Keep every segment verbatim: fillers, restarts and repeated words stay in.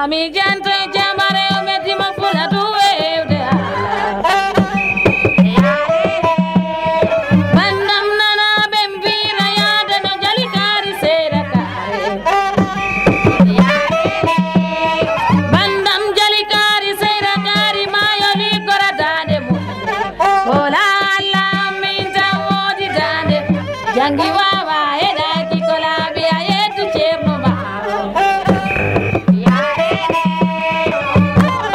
Mi janto e jamare o metti mo fula duwewde. Bandam nana ben bira yade no jali kari sera kare. Bandam jali kari sera kari mayo li kora dade mo. Bola Allah min tawodi dade. Jangi wawa e daki ko laabi a yettu Ceerno Maaro.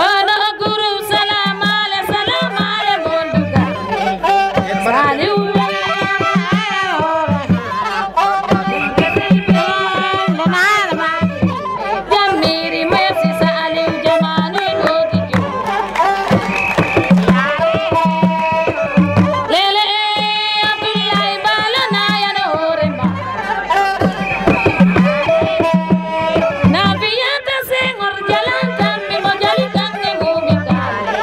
Ono groupe Salamale, Salamale Monduga. Saliu. Jammiri merci Saliu jamanu e lodi jo. Lele e Abdullahi Bala na ya no hore ma. Na biyata Senghor jalan tammi mo jali kange ngumi kale.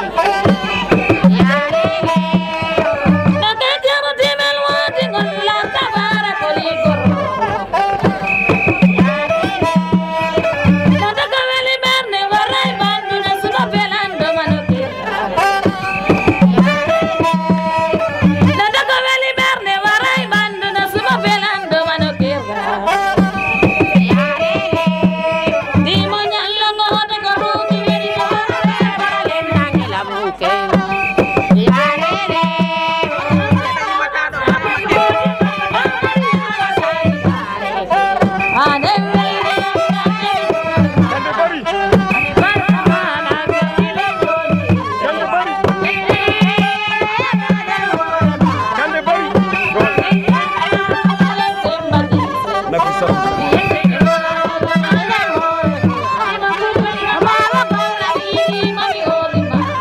Na ka jaro timel wati ngol la tabara koli goro. Na daga weli berne warai bandu na suno pelando mano. Nanda ko weli ɓernde waray ɓanndu no sumo belanɗo wano kirga. Dimo ñallo ngo hoto ko ruuki weli ko hoto ɓe ɓalen nange lamuke.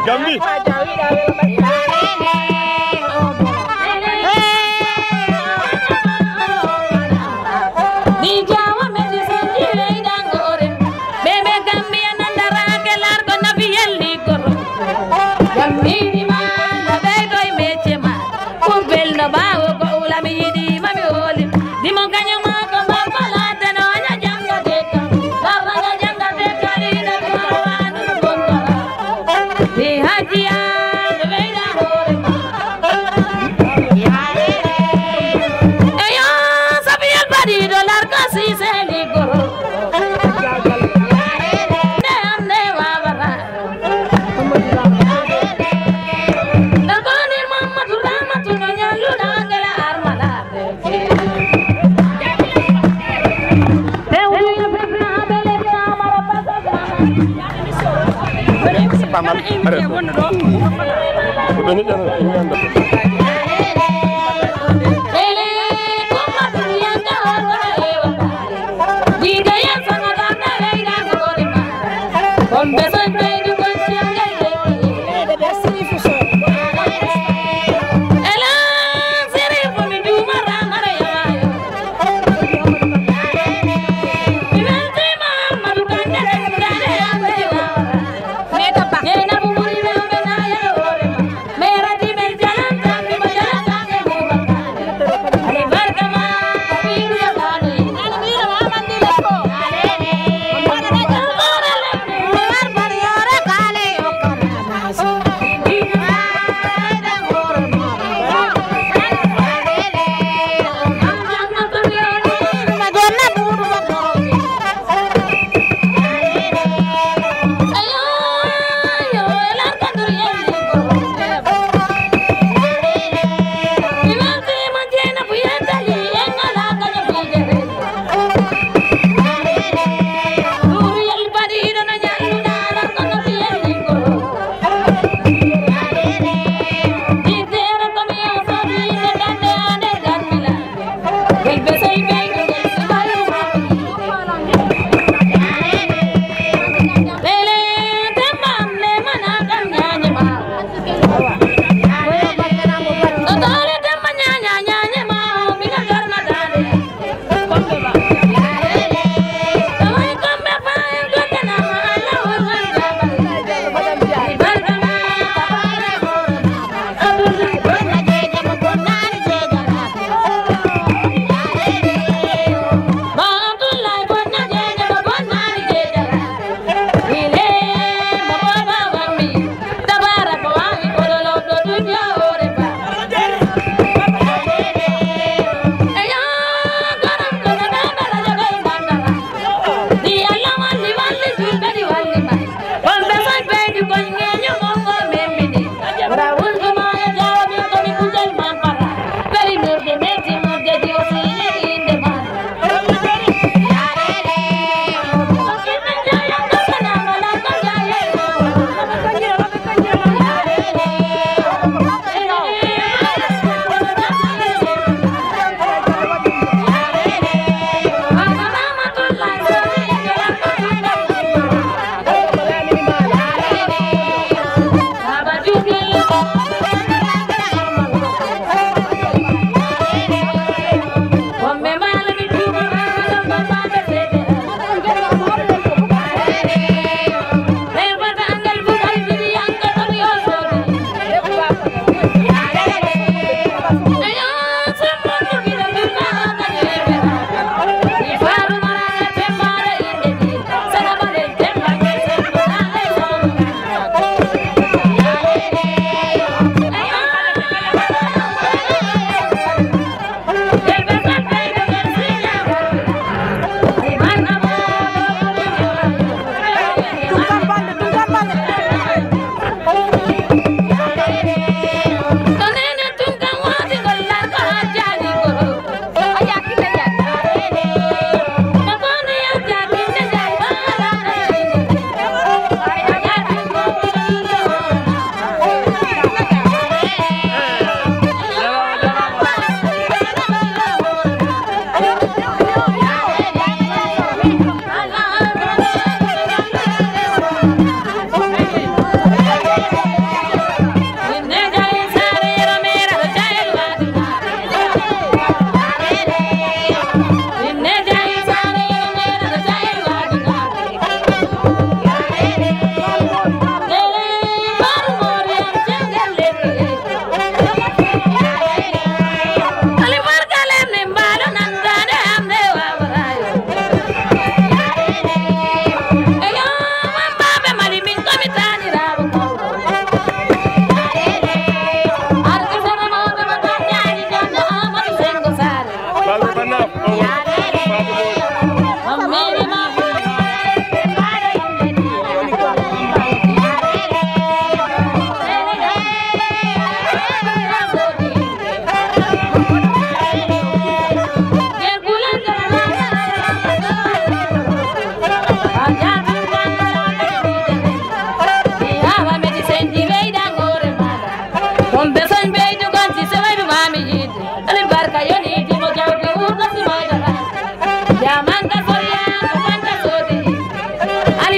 Gambi. Ni jawa medi sanji leydangoore. Ɓe ɓe Gambiya nandaraake largo nabi yelli goro. Gambiɗi ma no ɓeydo e mecce ma. Ko belno ɓaawo ko ula mi yiɗi ma mi hooli. Dimo gaño ma ko mbabba ladde no aña janga dekka. Baba ga janga dekka ina ko wanu no bondara. Di hajiya no ɓeyda hoore ma. Eyo, Sabiyel Badiɗo Largo Sise liggoro. Nde am nde wawata. Ɗo koni Mamadou Ramatu no ñalluɗa ngela armala. C'est pas mal. Arrête. Ko ɓe ni ƴana, ɓe ñanda.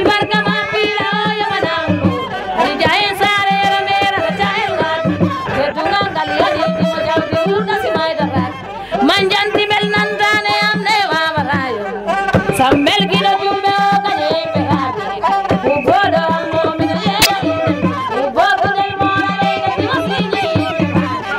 Barka ma piira o yo ma nawnu. Ari jayen saare yero meera ka jayen ngal. Teddungal ngal yoni mo jawdi wurna si mayda rak. Manjanti mel nantane am ne wawa rayo. Sammel giɗo julɓe o kañe yimɓe raade. Ko goɗo am mo min yeeyi. Ko goɗo mo alay ka timo siñe yimɓe raade.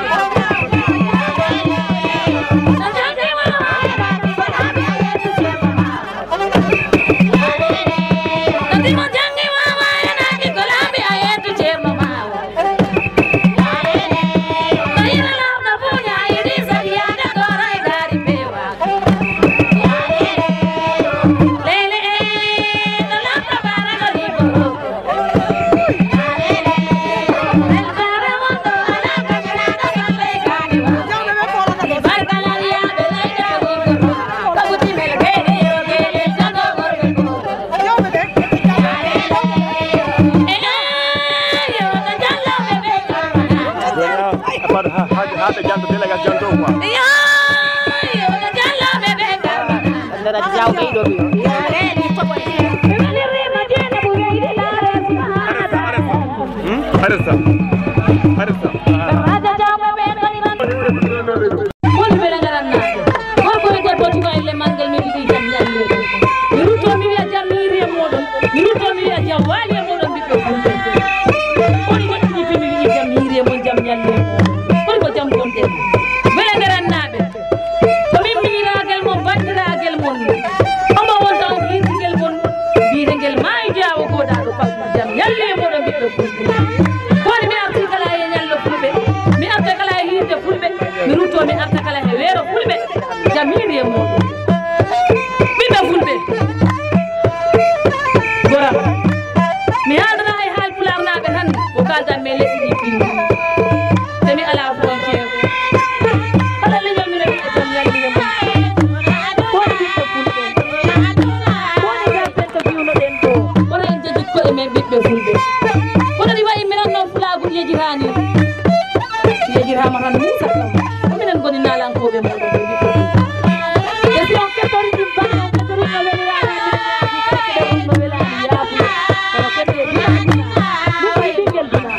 Haa ɓe janto, délégation janto quoi. Arrêta, arrêta. Hmm? Arrêta. Arrêta. Woni ɓe ngarannaaɓe. Gorko e debbo, tuba e le mangel, mi yiɗi jam ñalle. Mi rutto, mi wiya jam hiiri e mooɗon. Mi rutto, mi wiya jam waali e mooɗon, ɓiɓɓe fulɓe. Woni moƴƴini to mi wi'i jam hiiri e mon, jam ñalle e mon. Woni ko jam gonɗen. Wele ngarannaaɓe. Ko min miñiraagel mon, banndiraaɓe mon. Omo wonta on kiirtigel mon. Biire ngel maayi jaawo goodaaɗo faggu jam ñalle e mooɗon, ɓiɓɓe fulɓe. Ko woni mi arti kala e ñallo fulɓe. Mi arta kala e hiirde fulɓe. Mi rutto, mi arta kala e weero fulɓe. Jam hiiri e mooɗon. Ɓiɓɓe fulɓe. Goram. Mi haaldanaa e haal pulaarnaaɓe tan ko kaaldan mi e leɗɗe ɗi piiwi. Te mi alaa frontière. Kala leñol mi nani e jam yalli e mum. Ko woni ɓiɓɓe fulɓe? Ko woni garten to jiwnoɗen ɗo? Kono en jejit koye men ɓiɓɓe fulɓe. Kono ɗi wayi mi ranno fulaagu yejiraani. Yejiraama tan Muusa Kam. Ko minen ngoni naalankooɓe mooɗon ɓe ɓiɓɓe. E si on kettori ɗum bana, on kettori no weliraani, on weliraani yaafude. Kono kettori ɗum, ɗum ko ɓinngel duna.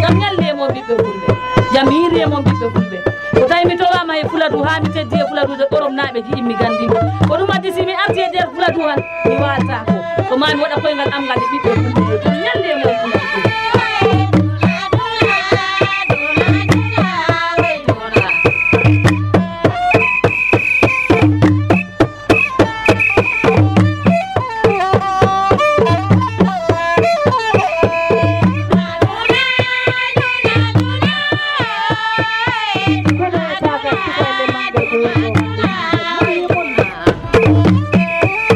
Jam ñalle e mon ɓiɓɓe fulɓe. Jam hiiri e mon ɓiɓɓe fulɓe. Ko tawi mi towaama e Fuladu haa mi teddi e Fuladuujo Oromnaaɓe jiɗi mi ganndi. Ko ɗum addi si mi arti e nder Fuladu han. Mi waaltaako. Ko maa mi waɗa koyngal am ngal e ɓiɓɓe fulɓe. Ñalnde e mon fulɓe.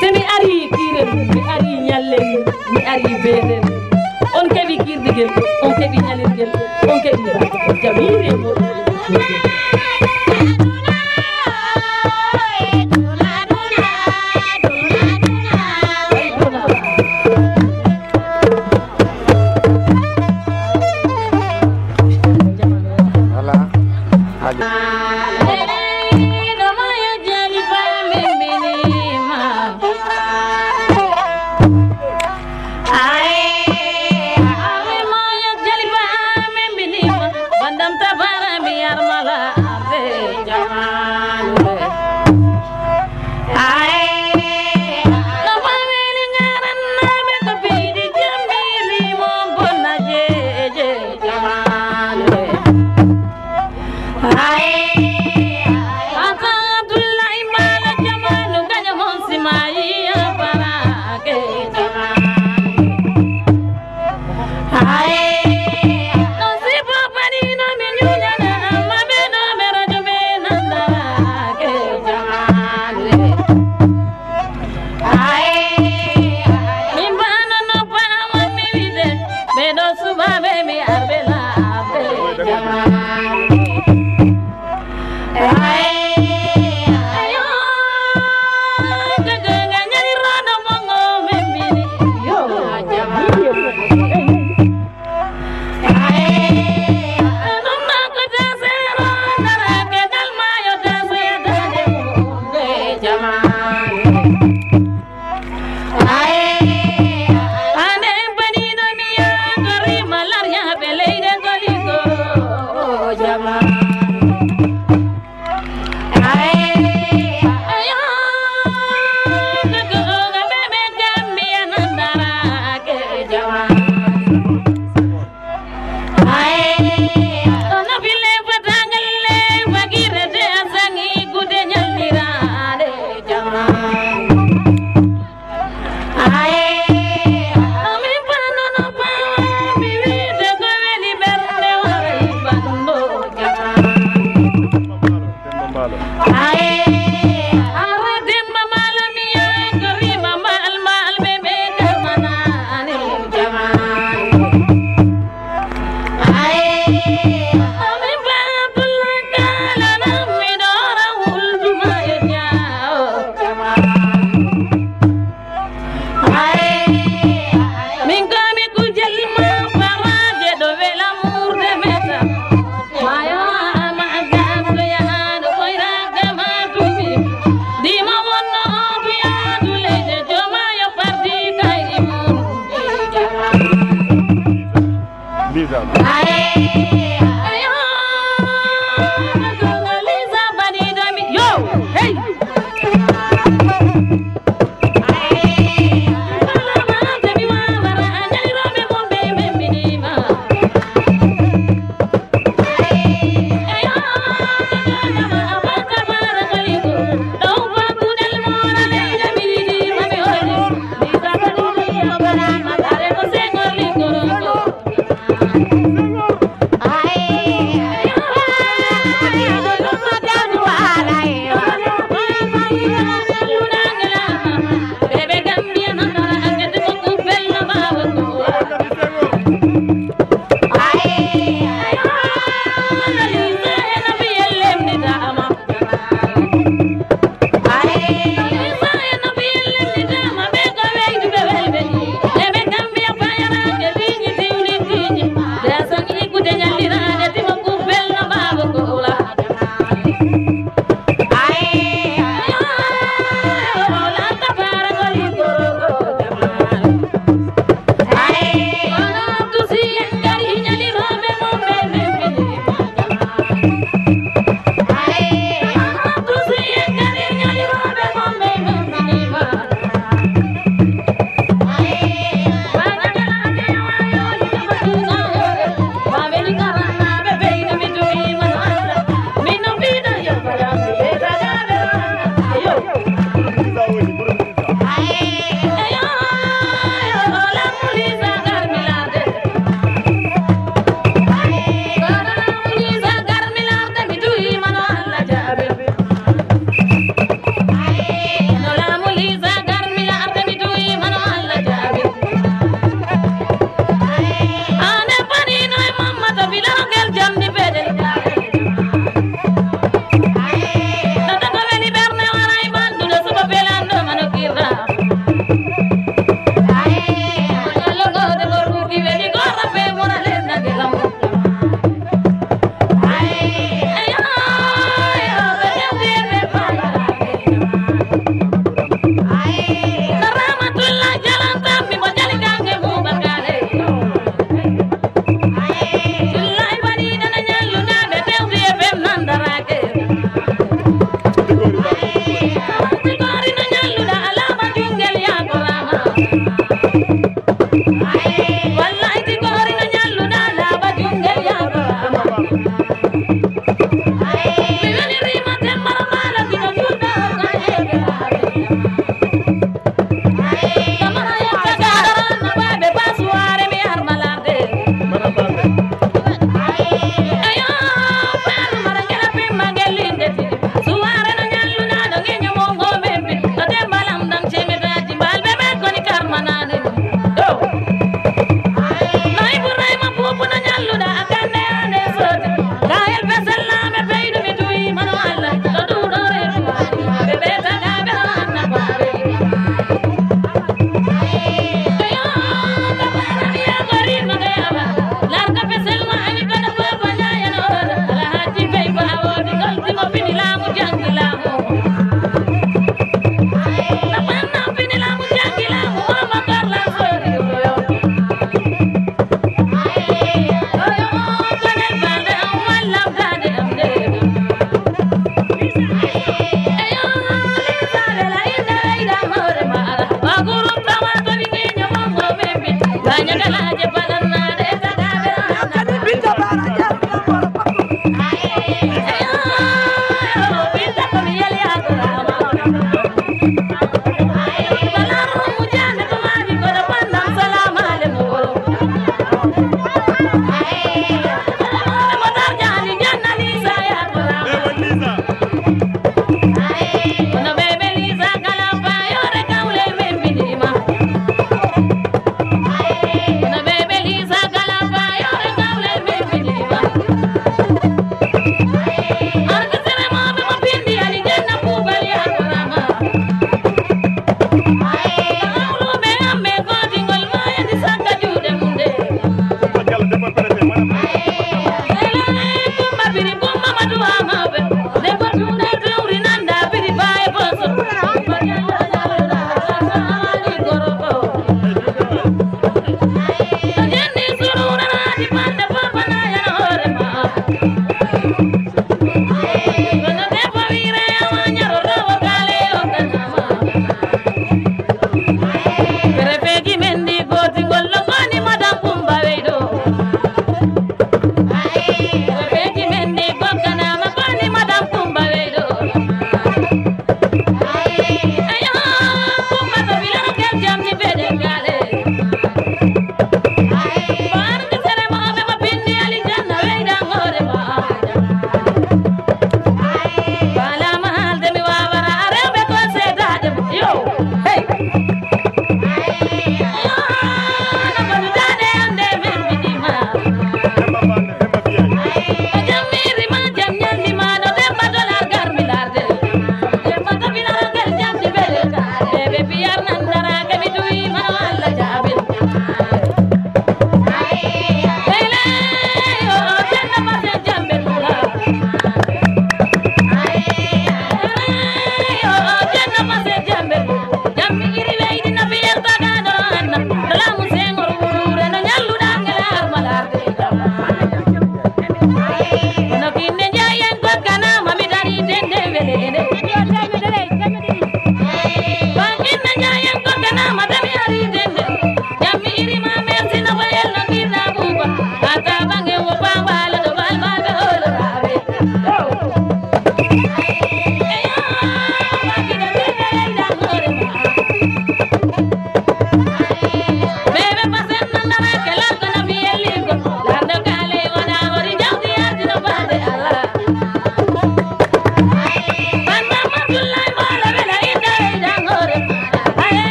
Te mi ari kiiren, mi ari ñallen, mi ari beeten. On keɓi kiirdigel, on keɓi ñalirgel, on keɓi barke. Jam hiiri e mooɗon. Voilà. Allez.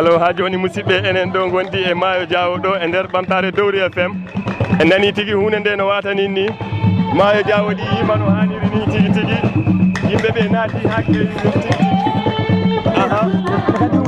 Allo, haa jooni, musidɓe, enen ɗo ngondi e Maayo Jaawo, ɗo e nder ɓamtaare Dowri F M. En nani tigi huunde nde no waatani ni. Maayo Jaawo ɗi yiima no haaniri ni tigi tigi. Yimɓe ɓe naati haa keewi ni tigi tigi. Aha.